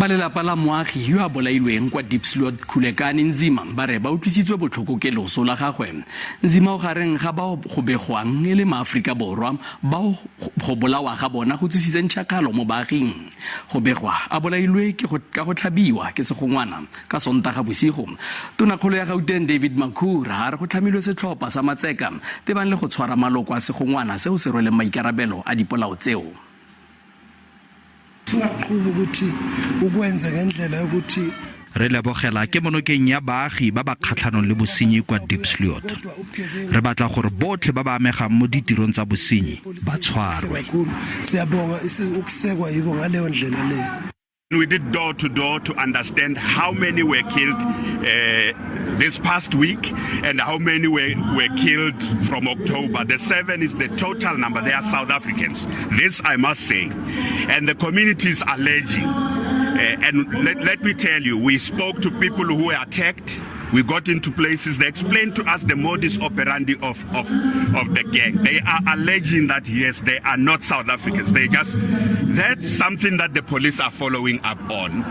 Ba lelapa la moagi yo a bolailweng kwa Diepsloot Khulekani Nzima ba re ba utlwisitswe botlhoko ke loso la gagwe. Nzima o gareng ga bao go begwang e le maAforika Borwa bao go bolawa ga bona go tsositseng tšhakgalo mo baaging. Go begwa a bolailwe ke go ka go tlhabiwa ke segongwana ka Sontaga bosigo. Tonakgolo ya Gauteng David Makhura a re go tlhamilwe setlhopha sa matseka tebang le go tshwara maloko a segongwana seo se rweleng maikarabelo a dipolao tseo. Singaqhuba ukuthi ukwenze ngendlela yokuthi Re lebogela kemonokeng ya baagi ba ba kgatlhanong le bosenyi kwa Diepsloot. Re batla gore botlhe ba ba amegang mo ditirong tsa bosenyi ba tshwarwe. Siyabonga ukusekwa yibo ngaleyo ndlela leyo. We did door to door to understand how many were killed this past week and how many were killed from October. The seven is the total number. They are South Africans. This I must say. And the community is alleging. And let me tell you, we spoke to people who were attacked. We got into places. They explained to us the modus operandi of the gang. They are alleging that, yes, they are not South Africans. They just, that's something that the police are following up on.